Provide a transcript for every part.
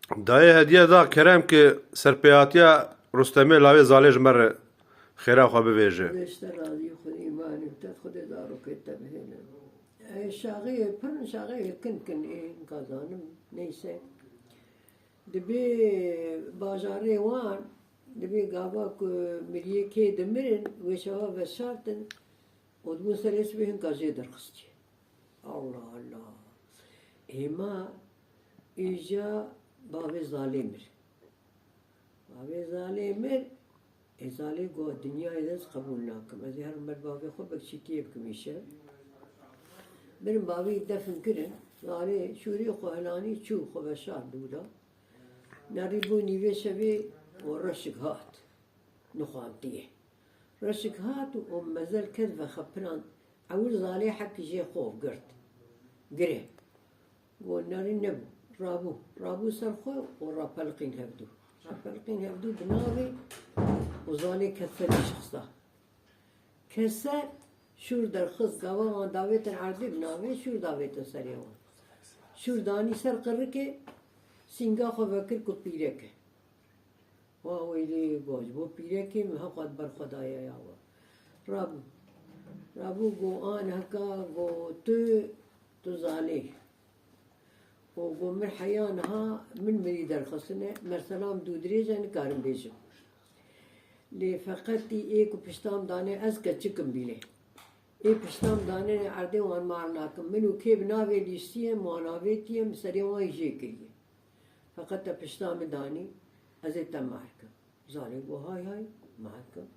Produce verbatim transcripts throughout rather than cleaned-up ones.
Dayê hediye da kerem ki serpêhatiya Rustemê lawê zalê ji me re xêra xwe bivêje. Beşte razî Xwedê îmanê te Xwedê zarokê te bihêle. E, şaxê, pir şaxê kin kin ê, kazanim, neyse. Dibê bajarê wan, dibê gava ku miriyê kê dimirin, wê şeva veşartin, û dibûn serê sibê hinka jê derxistî. Allah Allah. Êma îja bavê zalê mir. Bavê zalê mir, ê zalê got, dinyayê de ez qebûl nakim. Ez ê herim ber bavê xwe bekçîtiyê bikim îşev. Birin bavê defin kirin, zalê şûrê xwe helanî çû xwe veşart dû da. Nerî bû nîvê şevê û reşik hat. Nixwantiyê. Reşik hat û mezel ket vexepiran. Ewil zalê hepî jê xof girt. Girê. Got nerî nebû. Rabû. Rabû ser xwe û rapeliqîn hevdû. Rapeliqîn hevdû bi navê û zalê ket serê şixsa. Kese şûr derxist, gava wan davêtin erdê bi navê şûr davêtin serê wan. Şûr danî ser qirikê, sînga xwe vekir ku pîrek e. Wa weylê got, ji bo pîrekê min hewqat ber xwe daye ya we. Rabû. Rabû got, an heka got, tu, tu zalê. Û got, min heya niha min mirî derxistine, mersela min dû dirêj e, nikarim bêjim. Lê feqetî ê ku pişta min dane, ez keçik im bîle. Ê pişta min danene erdê wan mar nakim. Min û kê bi navê lîstiye, min wan avêtiye, min serê wan jê kiriye. Feqet te pişta min danî, ez ê te mar kim. Zalê got, hay hay, mar kim.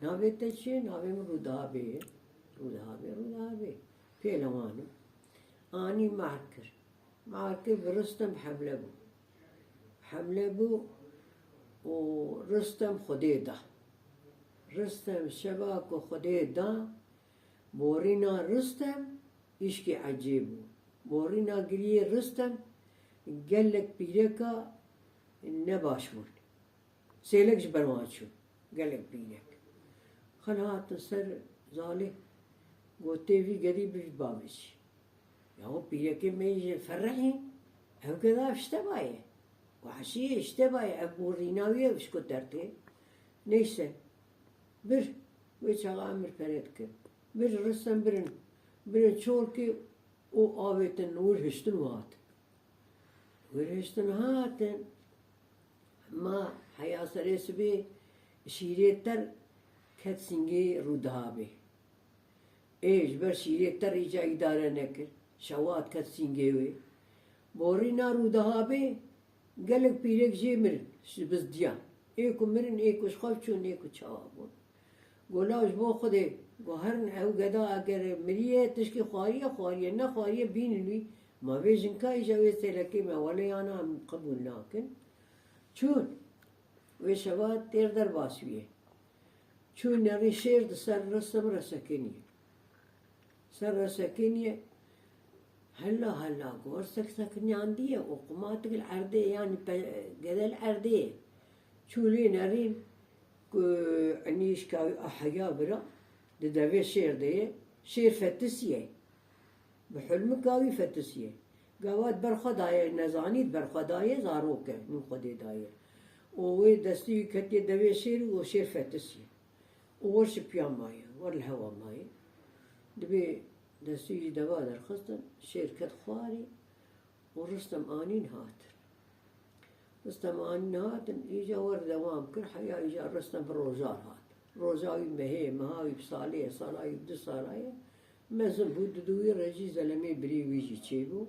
Navê te çi ye? Navê min Rûdahabê ye. Rûdahabê, Rûdahabê. Pêlewan im. Anî mar kir. Mar kir, bi Ristem hemle bû. Hemle bû û Ristem Xwedê da. Ristem şeva ku Xwedê da, borîna Ristem îşkî ecêb bû. Borîna giriyê Ristem gelek pîreka nebaş bûn. Sêlek ji ber wan çû. Gelek pîrek. Xel hatin ser zalê. Got, tê vî gedî bi vî bavê çî. Ya o pîrekê me yê ferehî, ev geda ev şteba ye. Wahşî ye, şteba ye, ev borîna wî ye, ev ji ku dertê. Neyse. Bir. Wê çaxa emir pere dike. Bir Ristem birin. Birin çolkê û avêtin wir hiştin û hatin. Wir hiştin hatin. Ma heya serê sibê şîrê ter ket sîngê Rûdihabê. Ê ji ber şîrê ter îca îdare nekir. Şewat ket sîngê wê. Borîna Rûdihabê gelek pîrek jê mirin, ji bizdiyan. Ê ku mirin, ê ku ji xew çûn, ê ku çawa bûn. Go law ji bo Xwedê, go herin ew geda eger miriye, tişkî xwariye, xwariye, nexwariye bînin wî. Ma vê jinka îja wê sêlekê me wele yana em qebûl nakin. Çûn. Wê şeva têr derbas wî ye. Çûn nerî şêr di ser Ristem re sekiniye. Ser re sekiniye. Hela hela gor sek sekiniyandiye û qumatik li erdê, yanî pe-, gede li erdê ye. Çû lê nerîn ku enîşka wî a heya bira di devê şêr de ye. Şêr fetisiye. Bi hulmika wî fetisiye. Gava di ber xwe daye, nezanî di ber xwe daye, zarok e, nû Xwedê daye. Û wê destî wî ketiye devê şêrî û şêr fetisiye. Û wer şipiya maye, wer li hewa maye. Dibê destî wî ji deva derxistin, şêr ket xwarê û Ristem anîn hat. Ristem anîn hatin, îca wer dewam kir, heya îca Ristem bi rojar hat. Roja wî mehê, meha wî bi salê ye, sala wî bi du sala ye. Mezin bû, di dû wî re jî zelemê birê wî jî çêbû.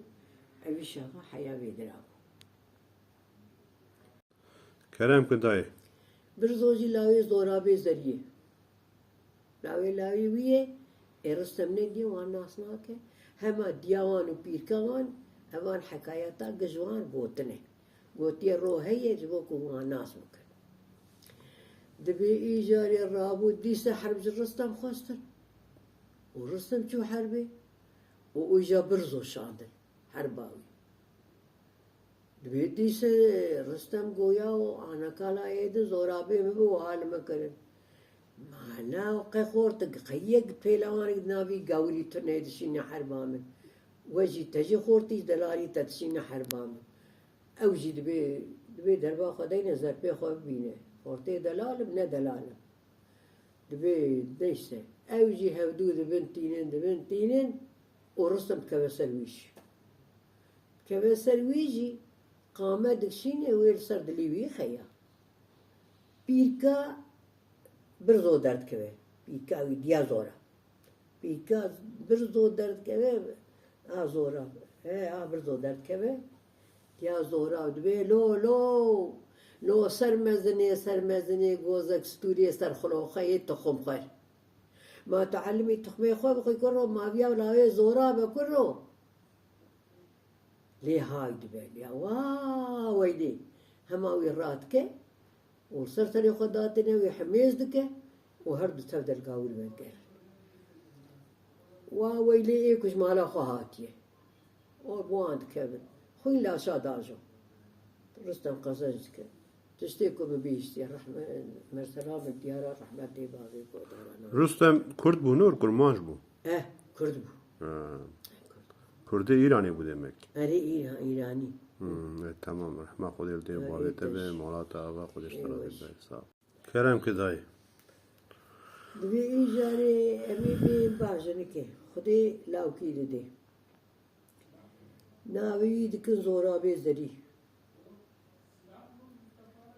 Evî şaxa heya vê dira bû. Kerem ki dayê. Birzo jî lawê Zorabê Zeriyê. Lawê lawê wî ye, ê Ristem nediye, wan nas nake. Hema diya wan û pîrka wan, evan hekayeta giş wan gotine. Gotiye ro heye ji bo ku wan nas bikin. Dibê îcarê rabû dîse herb ji Ristem xwestin. Û Ristem çû herbê. Û îja Birzo şandin herba wî. Dibê dîse Ristem goya û anekala êdin Zorabê min bi wiha li min kirin. Mala û qe xortik, qeyek pêlewanik di navî gawirî tune dişîne herba min. We jî te jî xortî ji delalî te dişîne herba min. Ew jî dibê, dibê derba xwe deyne zerpê xwe bibîne. Xortê delal im, ne delal im. Dibê neyse. Ew jî hevdû dibin tînin, dibin tînin û Ristem dikeve ser wî jî. Dikeve ser wî jî, qame dikişîne wê li ser dilî wî xeya. Pîrka birzo derdikeve. Pîrka wî diya zora. Pîrka birzo derdikeve, a zora. He, a birzo derdikeve. Diya zora dibê lo, lo, lo ser mezinê, ser mezinê, gozek stûriyê ser xiloxeyê tuxum xwer. Ma tu elimî tuxmê xwe bixwî kuro, ma viya lawê zora be kuro. Lê hay dibe, lê wa weylê. Hema wî radike û ser serê xwe datine, wî hemêz dike û her du tev de li gawir vegerin. Wa weylê ê ku ji mala xwe hatiye. Û bi wan dikevin. Xwîn laşa dajo. Ristem qezenc dike. Tiştê ku min bihîstiye, rehme-, mesela min diyara rehmetê bavê godarana. Rustem Kurd bû, nor Kurmanc bû? Eh, Kurd bû. Ha. Kurdê Îranê bû demek. Erê, Îran, Îranî. Hmm, e, tamam. Rehma Xwedê li dê Erê, bavê te be, pêş. Mala te ava Xwedê ji te razî Êweş. Be. Sağ ol. Kerem ki dayê. Divê îcarê em ê bê bajenike. Xwedê lawkî didê. Navê wî dikin Zorabê Zerî.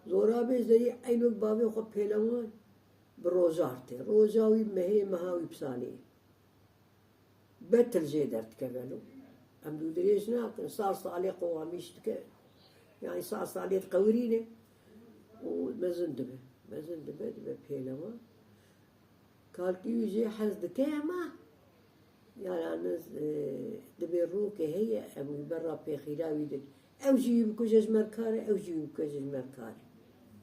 Zorabê Zerî eyn wek bavê xwe pêlewan bi roja tê. Roja wî mehê, meha wî bi salê. Betil jê derdikeve lo. Em dûdirêj nakin. Sar salê qewamîş dike. Yani sar salê diqewirîne û mezin dibe. Mezin dibe, dibe pêlewan. Kalkî wî jê hez dike, hema yalaniz, e, dibê rokê heye, em wî berra pêxîra wî din. Ew jî wî bikuje ji me re kar e, ew jî wî bikuje ji me re kar e.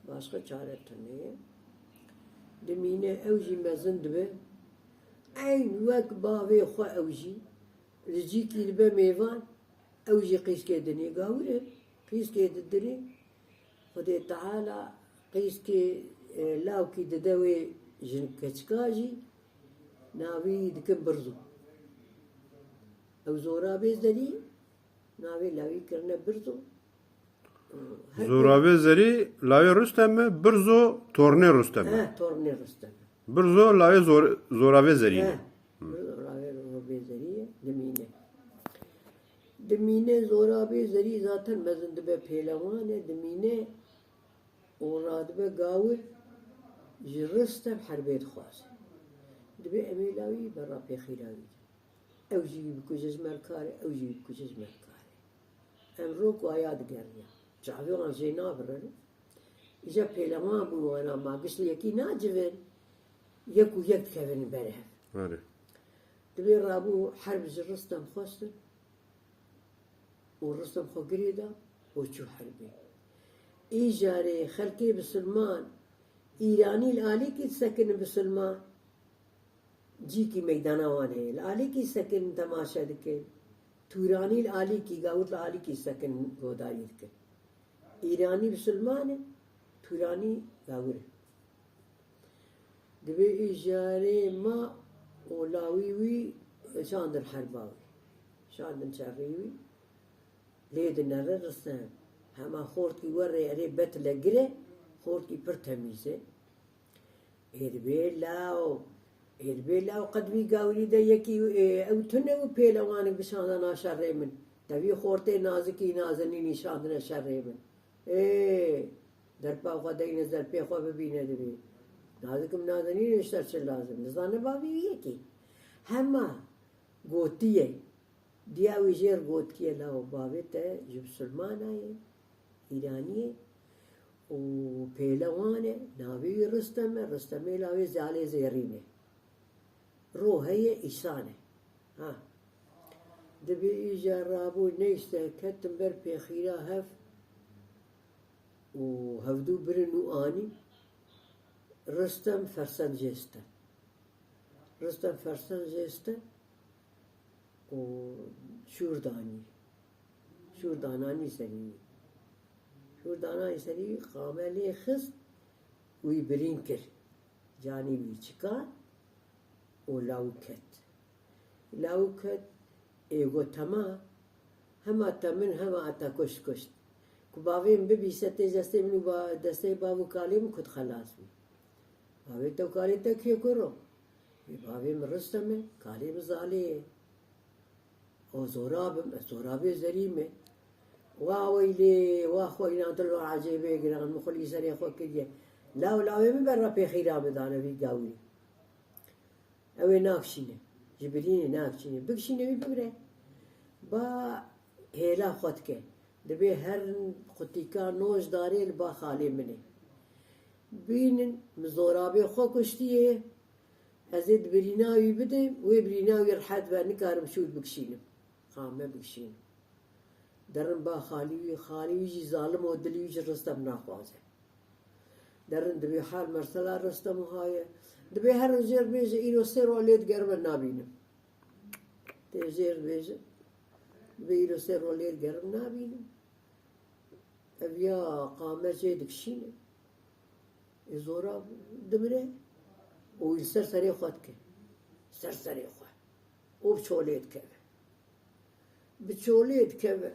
Başqa çare tune ye. Dimîne ew jî mezin dibe. Eyn wek bavê xwe ew jî. Li cîkî dibe mêvan, ew jî qîskê dinê gawir e. Qîskê didinê, Xwedê Teala qîskê, e, lawkî dide wê jin keçika jî, navê wî dikin Birzo. Ew Zorabê Zerî, navê lawî kirine Birzo. Her Zorabê Zerî, lawê Rustem e, Birzo, tornê Rustem e. He, tornê Rustem e. Birzo, lawê Zor-, Zorabê Zerî ne. He, Birzo, lawê Zorabê Zerî ye, dimîne. Dimîne Zorabê Zerî zaten mezin dibe pêlewan e, dimîne û radibe gawir ji Rustem herbê dixwaze. Dibê em ê lawî berra pêxîra wî. Ew jî wî bikuje ji me re kar e, ew jî wî bikuje ji me re kar e. Em rok waya digeriya. Çavê wan jê nabirin. Îja pêlewan bûn wana ma gişt li yekî nacivin. Yek û yek dikevin ber hev. Erê. Dibê rabû herb ji Ristem xwestin û Ristem xwe girê da û çû herbê. Îjarê xelkê bisilman, Îranî li alîkî disekinin bisilman. Cîkî meydana wan heye. Li alîkî sekin temaşe dikin. Tûranî li alîkî, gawir li alîkî sekin godarî dikin. Îranî bisilman e, Tûranî gawir e. Dibê îjarê ma û lawî wî şandin herba wî. Şandin çerrî wî. Lê dinere Ristem. Hema xortkî werê erê betile gire, xortkî pir temîz e. Ê dibê law, ê dibê law qet vî gawirî de yekî, ê, ew tune û pêlewanik bişandana şerê min. Te vî xortê nazikî nazenînî şandine şerê min. Ê, derpa xwe deyne zerpê xwe bibîne dibê. Nazikim nazenînî ji te çi lazim? Nizane bavê wî yekî. Hema gotiye. Diya wî jêr gotiye law bavê te ji bisilmana ye. Îraniyê û pêlewan e, navê wî Ristem e, Ristemê lawê zalê zêrîn e. Ro heye îsan e. Ha. Dibê îja rabû neyşte ketin ber pêxîra hev û hevdû birin û anî Ristem fersen jêste. Ristem fersen jêste. û şûr danî. Şûr dananî serî wî. Şûr dananî serî wî, qame lê xist, wî birîn kir. Canî wî çika û lawik ket. Lawik ket, ê got, "Tema, hema te min, hema te kuşt kuşt." Ku bavê min bibîse tê destê min û ba-, destê bav û kalê min ku dixelas bî. Bavê te û kalê te kê kuro? Wê bavê min Rustem e, kalê min Zalê ye. O zorab im, ez zorabê zerî me. Wa weylê, wa xweyna dil wa ecêbê giran, min xulî serê xwe kiriye. Law lawê min berra pêxîra min dane vî gawî. Ew ê nakişîne. Ji birînê nakişîne. Bikişîne wî bimire. Ba hêla xwe dike. Dibê her qutîka noj darê li ba xalê min ê. Bînin, min zorabê xwe kuştiye. Ez ê di birîna wî bidim, wê birîna wî rehet be, nikarim şûr bikişînim. Qame bikişînim. Derin ba xalî wî, xalî wî jî zalim û dilî wî ji Ristem naxwaze. Derin dibê hal mersela Ristem wiha ye. Dibê her rojê bêje, îro sê roj lê digerim nabînim. Tê jêr dibêje, dibê îro sê roj lê digerim nabînim. Ev ya qame jê dikişîne. Ê zora dimire û wî li ser serê xwe dike. Ser serê xwe. Û bi çolê dikeve. Bi çolê dikeve.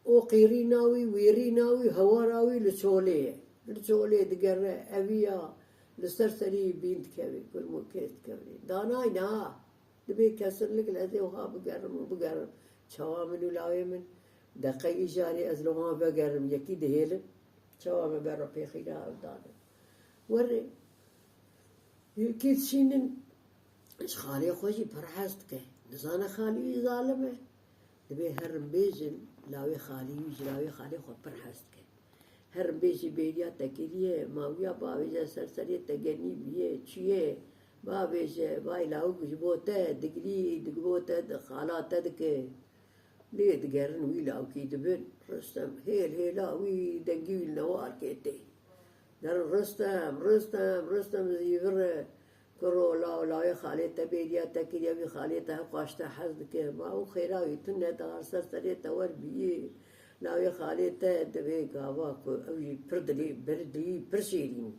O qîrîna wî, wêrîna wî, hewara wî li çolê ye. Li çolê digere, eviya li ser serî bîn dikevê, kurm û kês dikevê. Danayne ha. Dibê kesinlik li ez ê wiha bigerim û bigerim. Çawa min û lawê min, deqeyî jarê ez li wan vegerim, yekî dihêlin. Çawa me berra pêxîra ev dane. Werê, yekî dişînin, ji xalê xwe jî pir hez dike. Nizane xalî wî zalim e. Dibê herin bêjin, lawê xalî wî ji lawê xalê xwe pir hez dike. Herin bêjî bêriya te kiriye, mawiya bavêje ser serê te genî bûye, çûye. Bavêje, vay lawik ji bo te digirî, dig bo te di xala te dike. Lê digerin wî lawkî dibin, Rustem hêl hêla wî dengî wî li newarkê tê. Derin Rustem, Rustem, Rustem zîvir e. Kuro law, lawê xalê te bêriya te kiriye, wî xalê te heqaş te hez dike. Ma û xêra wî tune dixar ser serê te wer biyî. Lawê xalê te divê gava ku ew jî pir dilî, bir dilî pir şêrîn.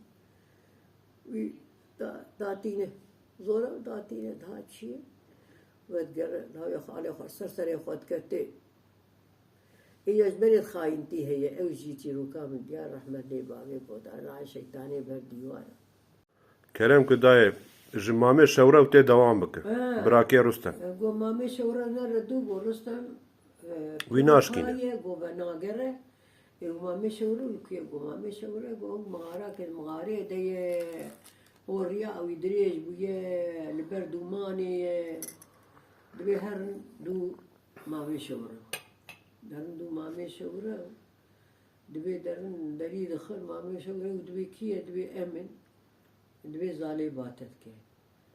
Wî da-, datîne. Zora datîne, daha çi ye? Vedigere, lawê xalê xwe ser serê xwe dikete. Ê ya ji berê xayintî heye, ew jî çîroka min diya rehmet lê bavê godan, ay şeytanê ber dîwara. Kerem ku dayê, ji Mamê Şewrew tê dewam bike. Ha. Birakê Rustem. Go Mamê Şewrew nere dû, go Rustem, e, Wî naşkîne. Go venagere. Ê, go Mamê Şewrew li ku ye? Go Mamê Şewrew, go mixarake, mixarê de ye, o riya wî dirêj bûye, li ber dûmanê ye. Dibê herin dû Mamê Şewrew. Derin dû Mamê Şewrew. Dibê derin derî dixin, Mamê Şewrew dibê kî ye? Dibê em in. Dibê zalê ba te dike.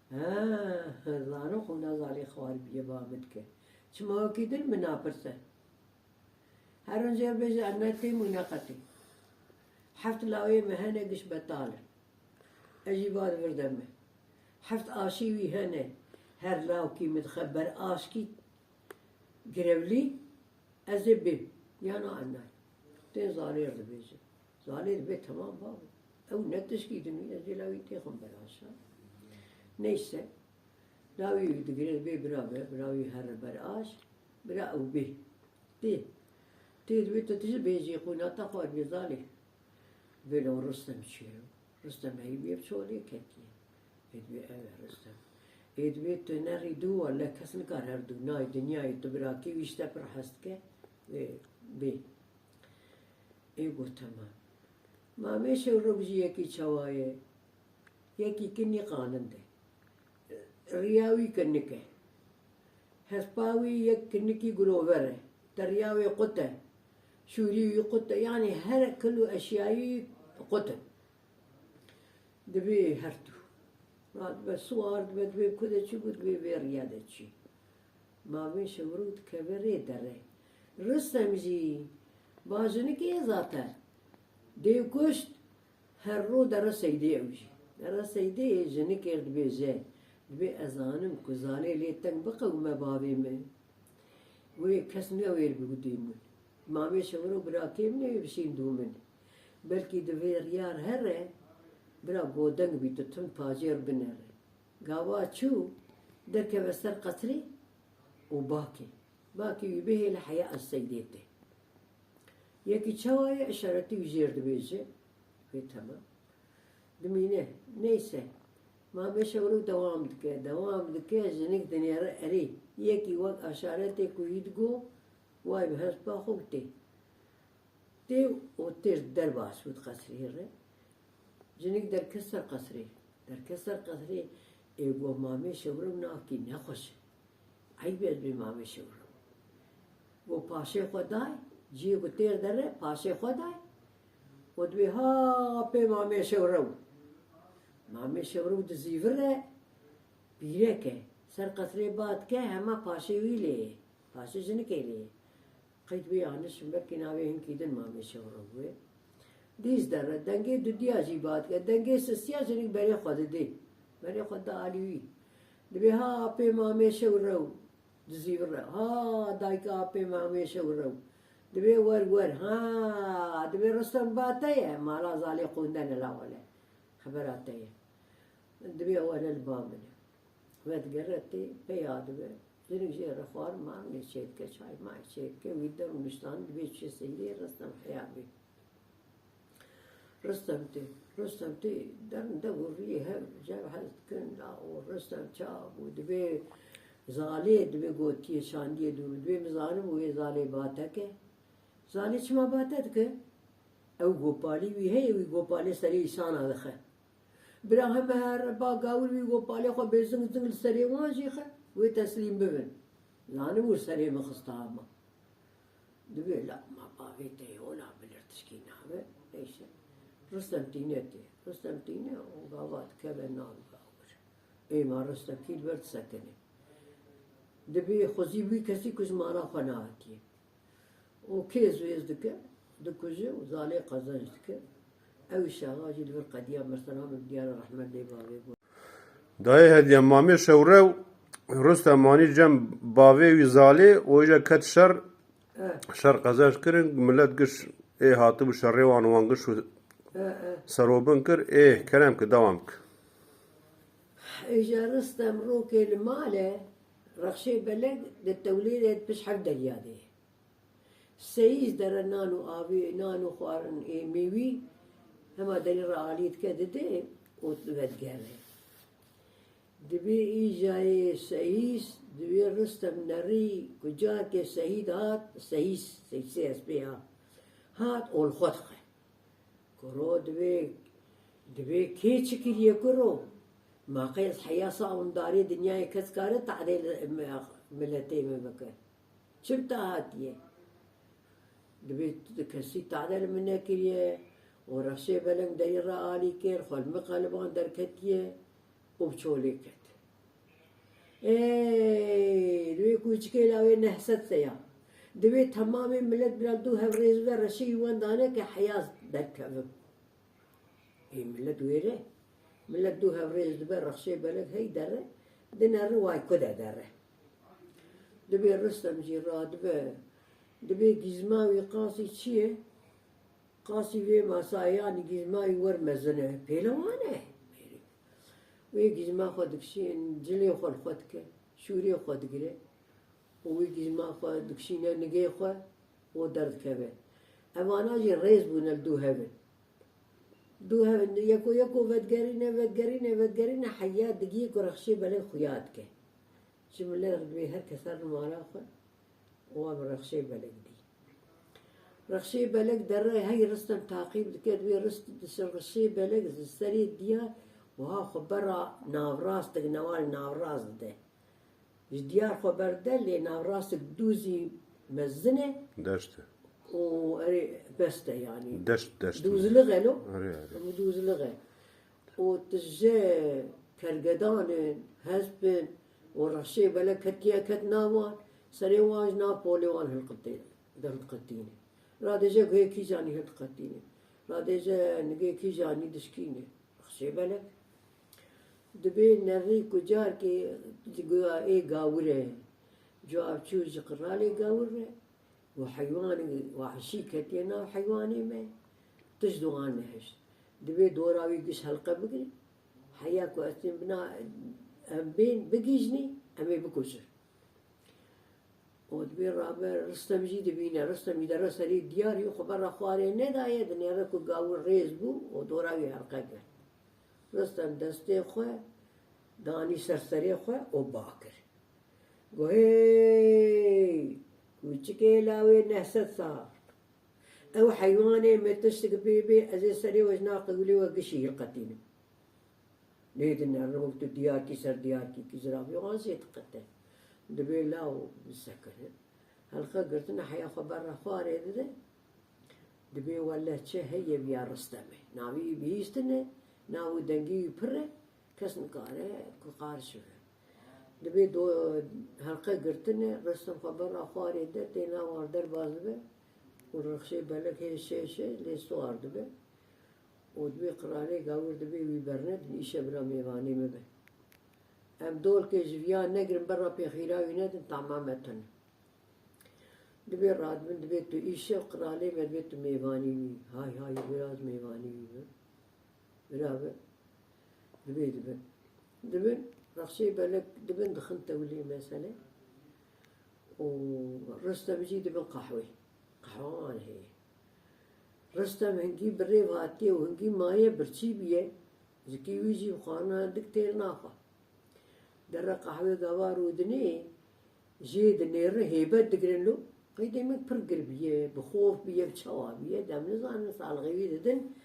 Ha, zano xwe na zalê xwar bîye ba min dike. Çima wekî din min napirse. Her rojê bêje, em ne têm û ne qetê. Heft lawê me hene, giş betal in. Ez jî ba di vir de me. Heft aşî wî hene, her lawkî min dixe ber aşkî girevlî, ez ê bêm. Ya na enay. Tên zalê re dibêje. Zalê dibê, temam babo. Ew ne tişkî din wî, ez ê lawî têxim ber aşa. Neyse. Lawî wî digire, dibê bira be, bira wî here ber aş. Bira ew bê. Tê. Tê dibê tu tije bêjî, qûna te xwar bê zalê. Vêlo Rustem çûye. Rustem heyî bê bi çolê ketiye. Ê dibê ev e Rustem. Ê dibê tu nerî dû wele kes nikar her dû. Nayê dinyayê tu birakê wî ji te pir hez dike. Ê bê. Ê got temam. Mamê Şewrok jî yekî çawa ye. Yekî kinî qaninde. Riya wî kinik e. Hespa wî yek kinikî girover e. Teriya wê qut e. Şûrî wî qut e. Yanî her kil û eşyayî qut e. Dibê her tu. Radibe siwar dibe, dibê ku de çi bû, dibê vê riya de çi. Mamê Şewrû dikeve rê dere. Ristem jî ba jinikê zaten. Dê kuşt, her ro dere seydê ew jî. Dere seydê jinikê dibêje, dibê ez zanim ku zalê lê teng biqewime bavê min. Wê kes newêr bi gudê min. Mamê Şewrû birakê min ê bişîn dû min. Belkî di vê riyar here, bira godeng bî tu tim pacêr binere. Gava çû, derkeve ser qesrê û bakê. Bakê wî bihêle heya ez seydê te. Yekî çawa ye, işaretî wî jêr dibêje. Wê temam. Dimîne. Neyse. Mamê Şewrew dewam dike, dewam dike, jinik dinêre erê. Yekî wek aşaretê ku wî digo, way bi hespa xwe û tê. Tê û têr derbas bû di qesrê re. Jinik derket ser qesrê. Derket ser qesrê, ê got, Mamê Şewrew nakî nexweş e. Eyb e, dibê Mamê Şewrew. Got, paşê xwe day, cihê ku têr dere, paşê xwe day. Û dibê ha pê Mamê Şewrew. Mamê Şewrew dizîvire, pîrek e. Ser qesrê ba dike, hema paşê wî lê ye. Paşê jinikê lê ye. Qeyd wê anişin, belkî navê hinkî din Mamê Şewrew bûye. Dîs dere, dengê dudiya jî ba dike, dengê sisiya jinik berê xwe didê. Berê xwe da alî wî. Dibê ha apê Mamê Şewrew, dizîvire. Ha dayika apê Mamê Şewrew. Dibê wer wer, ha, dibê Rustem ba te ye, mala zalê qûnde ne lawale. Xebera te ye. Dibê ew ene li ba min e. Vedigere tê, peya dibe. Jinik jê re xwarin marinê çêdike, çay may çêdike, wî der û niştan dibê çi seyrê Rustem heya bê. Rustem tê, Rustem tê, derin de û riyê hev cev hez dikin, la û Rustem çawa bû, dibê zalê, dibê gotiye şandiye dûr, dibê min zanibû wê zalê ba te ke. Zalê çima ba te dike? Ew gopalî wî heye, wî gopalê serê îsana dixe. Bira heme here ba gawir wî gopalê xwe bê zing zing li serê wan jî xe, wê teslîm bibin. Zanibû serê min xiste hema. Dibê la ma bavê te yê ola bilir tişkî nabe. Neyse. Rustem tîne tê. Rustem tîne û gava dikeve nav gawir. Ê ma Rustem kî li ber disekine. Dibê xwezî wî kesî ku ji mala xwe nehatiye. Û kêz wêz dike, dikuje û zalê qezenc dike. Ew îşaxa jî li vir qediya, mesela min diyara rehmet lê bavê got. Dayê hediya Mamê Şewrew, Rustem anî cem bavê wî zalê, û îja ket şer, Eh, şer qezenc kirin, millet giş ê hatibû şerê wan, wan giş û eh, eh. serobin kir, ê kerem ki dewam ki. Îja Rustem rokê li male, Rexşê Belek di tewlê de pişt hev derya de ye. Seyîz dere nan û avê, nan û xwarin ê mêwî hema derî re alî dike dide û vedigere. Dibê îjayê seyîz, dibê Rustem nerî ku carkê seyîd hat, seyîz, seyîsê hespê ya, hat ol xwe dixe. Kuro dibê, dibê kê çi kiriye kuro? Ma qey ez heya sawundarê dinyayê kes kare tehdê li, me, miletê me bike? Çi bi te hatiye? Dibê tu kesî tehdê li min nekiriye û Rexşê Belek derî re alî kir, xwe li min qeliban derketiye û bi çolê ket. Ey, divê kûçikê la wê neh sed seya. Divê temamê milet bila dû hev rêz ve reşî wan dane ke heya derkevin. Ê milet wêre. Milet dû hev rêz dibe, Rexşê Belek hey dere, dinere way ku de dere. Dibê Rustem jî radibe. Dibê gîzma wî qasî çi ye? Qasî vê masayê yanî gîzma wî wer mezin e. Pêlewan e. Wê gîzma xwe dikişîn, cilê xwe li xwe dike, şûrê xwe digire û wê gîzma xwe dikişîne nigê xwe û derdikeve. Evana jî rêz bûne li dû hevin. Dû hevin, yeko yeko vedigerîne, vedigerîne, vedigerîne, heya digiyê ku Rexşê Belek xuya dike. Ji milet re divê her kes her mala xwe û wan bi Rexşê Belek dî. Rexşê Belek dere hey Ristem taqîb dike, divê Rist-, Rexşê Belek ji serê diyar wiha xwe bera navrast dike, newal navrast dide. Ji diyar xwe berde, lê navrast dûzî mezin e. Deşt e. Û erê best e yanî. Deşt, deşt. Dûzlix e lo. Erê, erê. Û dûzlix e. Û tije kergedan in, hesp in, û Rexşê Belek ketiye ket nav wan, serê wan ji nav polê wan hilqitê, derdiqetîne. Radêje guhê kîjanî hildiqetîne. Radêje nigê kîjanî dişkîne. Rexşê Belek. Dibê nerî ku carkê guya ê gawir e. Cuav çû ji qiralê gawir re. Û heywanê wahşî ketiye nav heywanê me, tişt di wan nehişt. Divê dora wî giş helqe bigrin. Heya ku ez tên bina, em bên bigihîjinî, em ê bikujin. Û dibê rabe Ristem jî dibîne. Ristem jî dere serê diyarî xwe berra xwarê nedaye, dinêre ku gawir rêz bû û dora wî helqe girt. Ristem destê xwe danî ser serê xwe û ba kir. Got, "Hey, kûçikê lawê neh sed sal. Ew heywanê me tiştik pê bê, ez ê serê we ji nav qewilê we gişî hilqetînim." Lê dinere wek tu diyarkî ser diyarkî kî zirafê wan jê diqete. Dibê law bisekine. Helqe girtine heya xwe berra xwarê dide. Dibê wele çi heye viya Ristemê. Navê wî bihîstine, nav û dengê wî pir e, kes nikare ku qarş bibe. Dibê do helqe girtine, Ristem xwe berra xwarê de, tê nav wan derbas dibe û rixşê belek hê şê şê lê siwar dibe. Û dibê qiralê gawir dibê wî bernedin, îşe bira mêvanê min be. Em dolkê ji viya negirin, berra pêxîra wî nedin, tama me tune. Dibê radibin, dibê tu îşe qiralê me, dibê tu mêvanî wî. Hay hay, biraz mêvanî wî be. Bira be. Dibê dibin. Dibin, rexşê belek dibin, dixin tewlê mesele. Û Ristem jî dibin qehwê. Qehwe wan heye. Ristem hingî bi rêv hatiye û hingî maye birçî bûye, zikî wî jî bi xwarina hindik têr naxe. Dere qehwê gava rûdinê jê dinêrin, hêbet digirin lo. Qey demek pir gir bûye, bi xof bûye, bi çawa bûye, dem nizanin, salixê wî didin.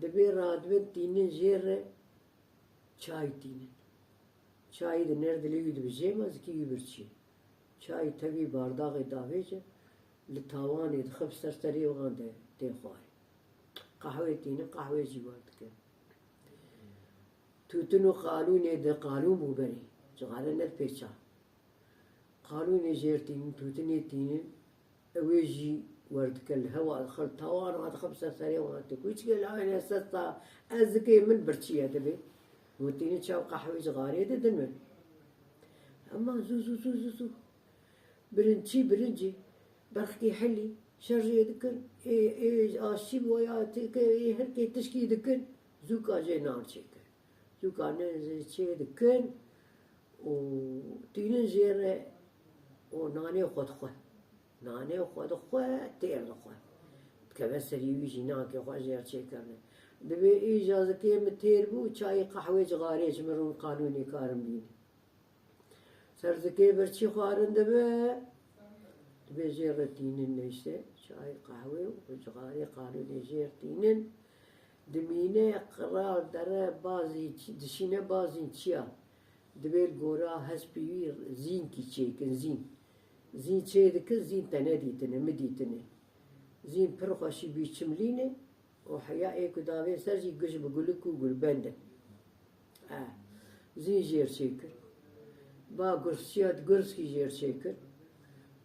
Dibê radibin tînin jê re çay tînin. Çayî dinêr dilê wî dibijê, ma zikî wî birçî. Çayî tevî bardaxê davêje, li tawanê dixe bi ser serê wan de tê xwarê. Qehwê tînin, qehwê jî wer dike. Tûtin û qalûnê de qalûn bû berê. Cixare nedipêça. Qalûnê jêr tînin, tûtinê tînin. Ew ê jî wer dike li hewa dixe, li tawana dixe bi ser serê wan tê. Kûçikê lawê neh sed sal, ez dikê min birçî ye dibê. Got, "Tînin çaw qehwê ji xarê didin min." Hema zû, zû, zû, zû, zû. Birinçî, birincî, berxkî helî, şerjê dikin, ê, ê, aşçî bi waya têke, ê, her kê tişkî dikin, zûka jê nan çêkir. Zûka nan jê çê dikin û tînin jê re û nanê xwe dixwe. Nanê xwe dixwe, têr dixwe. Dikeve serî wî jî, nakê xwe jê re çêkirine. Dibê îja zikê min têr bû, çayê qehwê cixarê ji min rûn qalûnê karin bîne. Ser zikê birçî xwarin dibe, dibê jê re tînin neyşte, çay, qehwe û cixarê qalûnê jê re tînin. Dimîne qral dere bazî çi-, dişîne bazîn çiya. Dibê li gora hespî wî zînkî çêkin, zîn. Zîn çê dikin, zîn te nedîtine, min dîtine. Zîn pir xweşî bî çimlîne. Û heya ê ku davên ser jî guş bi gulik û gulbend in. Eh, zîn jêr çêkir. Ba gursçiya gurskî jêr çêkir.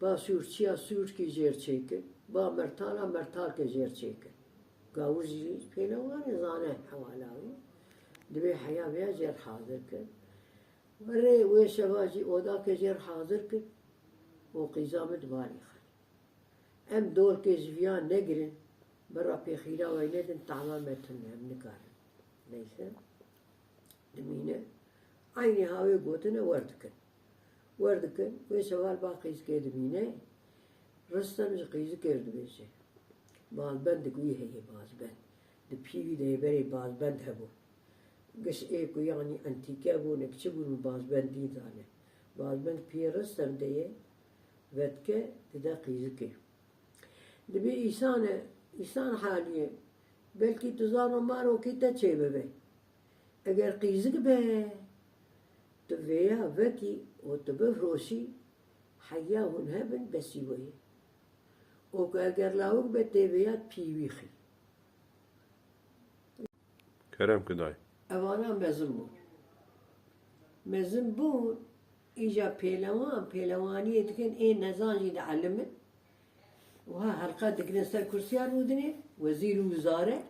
Ba sûrçiya sûrkî jêr çêkir. Ba mertala mertalkê jêr çêkir. Gawir jî pêlewanê zane hewala wî. Dibê heya vêya jêr hazir kir. Werê wê şeva jî odakê jêr hazir kir û qîza min di balê xist. Em dolkê ji viya negirin, bira pêxîra we nedin, tama me tune, em nikarin. Neyse, dimîne. Eynî ha wê gotine wer dikin. Wer dikin, wê şeva li ba qîzikê dimîne. Ristem ji qîzikê re dibêje. Bazbendik wî heye, bazbend. Di pî wî de hêberê bazbend hebû. Giş ê ku yanî entîke bûne, çi bûn, bazbendî zane. Bazbend piyê Ristem de ye, vedike dide qîzikê. Dibê îsane, îsan halî ye. Belkî tu zano marokî te çêbibe. Eger qîzik be, tu vêya vekî û tu bifroşî, heya hûn hebin besî we ye. Û ku eger lawik be tê vêya pî wî xî. Kerem ki dayê. Evana mezin bûn. Mezin bûn, îja pêlewan, pêlewaniyê dikin, ê nezan jî dielimin. Wiha helqe digirin ser kursiya rûdinê, wezîr û wizare,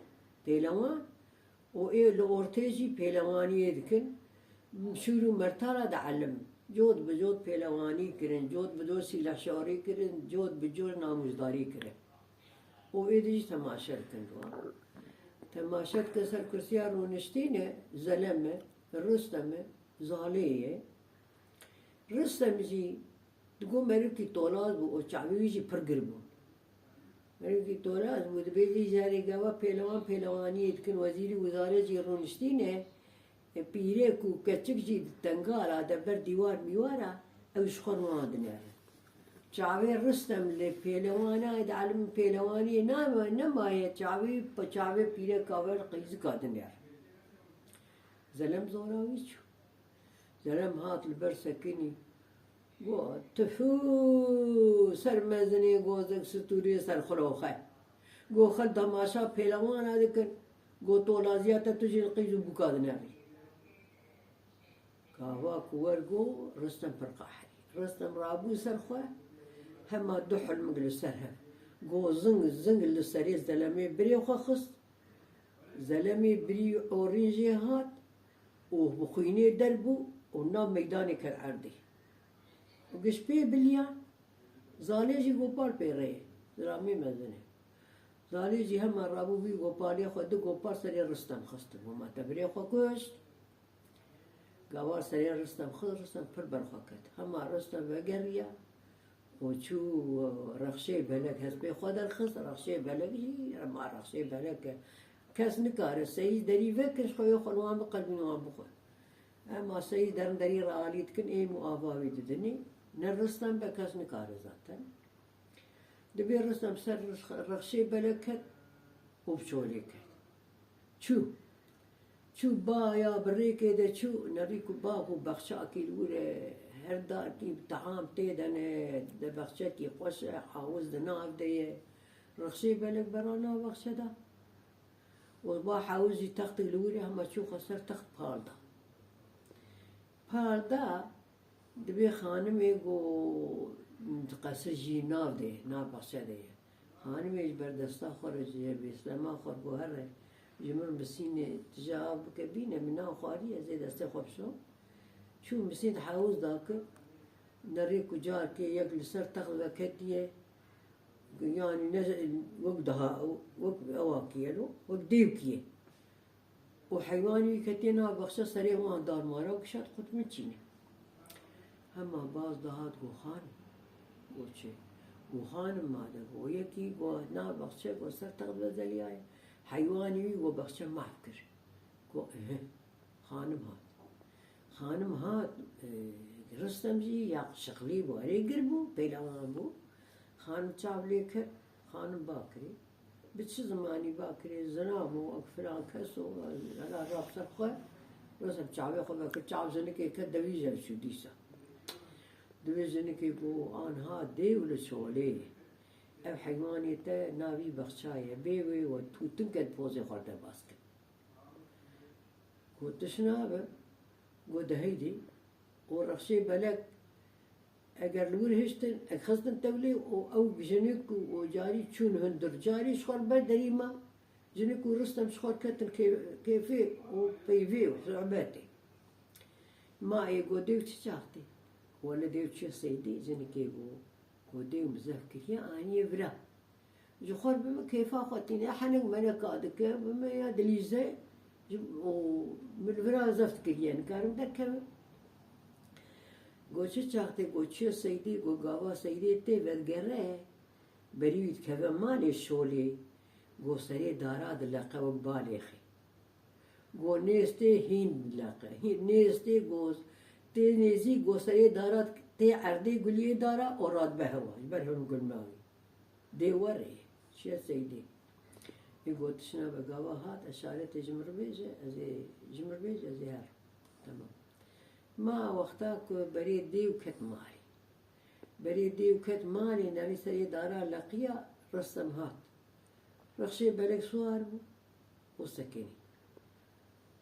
pêlewan. Û ê li ortê jî pêlewaniyê dikin. Şûr û mertala dielimin. Cot bi cot pêlewanî kirin, cot bi cot sîlehşarî kirin, cot bi cot namûzdarî kirin. Û êdî jî temaşe dikin wan. Temaşe dikin ser kursiya rûniştîne, Zelem e, Rustem e, Zalê ye. Rustem jî Digo merivkî tolaz bû û çavê wî jî pir gir bû. Merivkî tolaz bû, dibê îcarê gava pêlewan pêlewaniyê dikin, wezîrî wizare jî rûniştîne, e, pîrek û keçik jî di tengala de ber dîwar mîwar a, ew ji xwe wan dinere. Çavê Ristem li pêlewana, di elim pêlewaniyê name-, nemaye, çavê, çavê pîreka wer qeyzika dinere. Zelem zora wî çû. Zelem hat li ber sekinî. Got, "Tifû, ser mezinê gozek stûrê ser xiloxe." Got, "Xelk temaşa pêlewana dikin." Got, "Tolaziya te tu jî li qîz û bûka dinevî." Gava ku wer got, Ristem pir qehirî. Ristem rabû ser xwe, hema du hilmik li ser hev. Got, "Zing, zing li serê zelemê birê xwe xist." Zelemê birî orîn jê hat û bi xwînê derbû û nav meydanê ket erdê. Û giş pê biliya, Zalê jî gopal pê rê ye, zilamê mezin e. Zalê jî hema rabû vî gopalê xwe du gopal serê Ristem xistin. Got, "Ma te birê xwe kuşt." Gava serê Ristem xist, Ristem pir ber xwe ket. Hema Ristem vegeriya û çû Rexşê Belek hespê xwe derxist, Rexşê Belek jî, hema Rexşê Belek e. Kes nikare seyî derî vekir, ji xwe yê xwe li wan biqelbîn wan bixwe. Ema seyî derin derî re alî dikin, êm û ava wî didinî. Ne Ristem be kes nikare zaten. Dibê Ristem ser Rexşê Belek ket û bi çolê ket. Çû. Çû baya bi rêkê de çû, nerî ku bav û bexçakî li wir e, her darkî teham tê de ne, de bexçekî xweş e, hawiz di nav de ye. Rexşê Belek bera nav bexçe de. Û ba hawiz jî textik li wir e, hema çû xwe ser text pal da. Pal da, dibê xanimê ku di qesir jî nav de, nav bexçe de ye. Xanimê ji ber desta xwe re, ji bêslema xwe re got, "Here, ji min bisînê tije av bike bîne, min nan xwariye, ez ê destê xwe bişo." Çû misîn hawiz da kir, nerê ku carkê yek li ser text veketiye, yanî ne wek daha, wek ewa kiye lo, wek dêw kiye. Û heywanî wî ketiye nav bexçe, serê wan darmara û kişa diqut, "Min çîne." Hema baz dahat got, "Xanim." Got, "Çi?" Got, "Xanim ma de." Got, "Yekî got nav bexçe, got ser text vezeliyaye. Heywanî wî got bexçe mahv kir." Got, "Ehe." Xanim hat. Xanim hat, e, Ristem jî ya şixlî bû, erê gir bû, pêlewan bû. Xanim çav lê kir, xanim ba kirî. Bi çi zimanî ba kirî? Zina bû, wek filan kes û, hela rab ser xwe. Ristem çavê xwe vekir, çav jinikê ket, devî jê çû dîsa. Divê jinikê ku anha dêw li çolê ye. Ev heywanê te navî bexçaye, bê wê we tûtin ket pozê xwe derbas ket. Got, "Tişt nabe." Got, "De heydî." Got, "Rexşê Belek eger li wir hiştin, ek xistin tevlê û ew jinik û, û carî çûn hundir, carî ji xwe li ber derî ma, jinik û Ristem ji xwe ketin kê-, kêfê û peyvê û sohbetê." Ma ê got, "Dêw çi çax tê?" Wele dêw çûye seydê, jinikê got, got, "Dêw min zef kiriye, aniye vira." Ji xwe bi min kêfa xwe tîne, henik meneka dike, bi min ya dilîze, ji, û min li vira zeft kiriye, nikarim derkevim. Got, "Çi çax tê?" Got, "Çûye seydê." Got, "Gava seydê tê vedigere, berî wî dikeve malê şolê." Got, "Serê dara dileqe wek balêxê." Got, "Nêz tê hîn dileqe. Hîn, nêz tê got, tê nêzî got serê dara tê erdê guliyê dara û radibe hewa. Ji ber hûn gulmawî." Dê werê, çiye seydê. Ê got, "Tişt nabe." Gava hat, "Eşaretê ji min re bêje, ez ê, ji min re bêje, ez ê her." Temam. Ma wexta ku berê dêw ket malê. Berê dêw ket malê, nerî serê dara leqiya, Ristem hat. Rexşê Belek siwar bû û sekinî.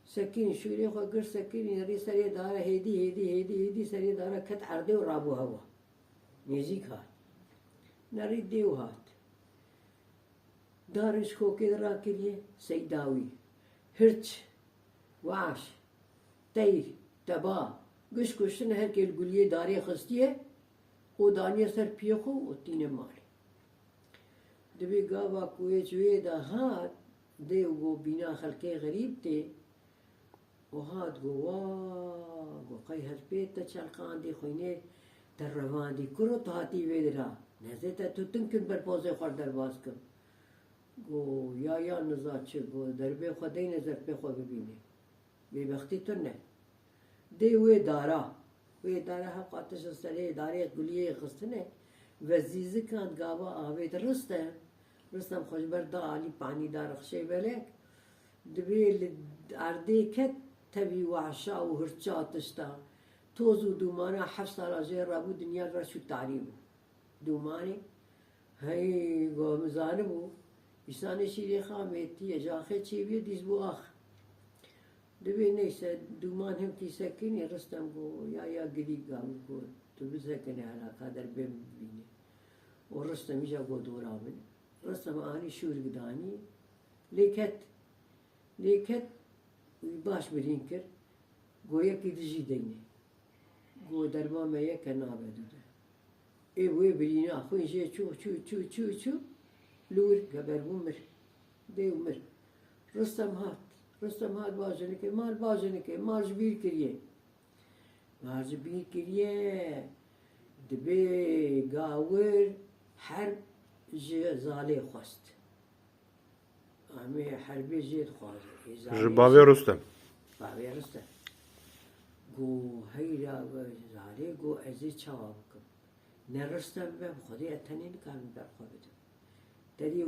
Sekinî, şûrê xwe girt, sekinî, nerî serê dara hêdî, hêdî, hêdî, hêdî serê dara ket erdê û rabû hewa. Nêzîk hat. Nerî dêw hat. Darê ji kokê de rakiriye, seyda wî. Hirç, weş, teyr, teba, giş kuştine, her kê li guliyê darê xistiye û daniye ser piyê xwe û tîne malê. Dibê gava ku wê ji wê de hat, dê û got bîna xelkê xerîb tê, û hat got, "Wa, got qey her pê te çelqandî, xwînê Te revandî kuro tu hatî vê dira. Nezê te tu tin kin ber pozê xwe derbas kim. Go, ya, ya niza çi, go, derbê xwe deyne zerfê xwe bibîne. Bêbextî tune. Dê wê dara. Wê dara heqatişin serê darê guliyê xistine. Ve zîzikan gava avêt Ristem. Ristem xwe ji ber da alî panî da rixşê belek. Dibê li erdê ket tevî wahşa û hirça tişta. Toz û dûmana heft sala jê re bû dinya reş û tarî bû. Dûmanê, hey, go min zanibû, îsanê şîrê xamê tî ye, ji axê çêbûye dîs bû ax. Dibê neyse, dûman him kîsekinî, Ristem go, ya, ya girî gavû go, tu bisekine hela ka derbê min bibîne. Û Ristem îja go dora min. Ristem anî şûrik danî, lê ket. Lê ket, wî baş birîn kir, go yekî dijî deyne. Go derma me yeke nabe dûde. Ê wê birîna xwîn jê çû, çû, çû, çû, çû, li wir geber bû mir. Dê û mir. Ristem hat. Ristem hat ba jinikê, mal ba jinikê, mal ji bîr kiriye. Mar ji bîr kiriye, dibê gawir herb ji zalê xwest. Amê herbê jê dixwaze. Ê zalê Ji bavê Rustem. Bavê Rustem. Go heyra we zalê go ez ê çawa bikim? Ne Rustem be, bi Xwedê ez tenê nikarim ber xwe bidim. Derî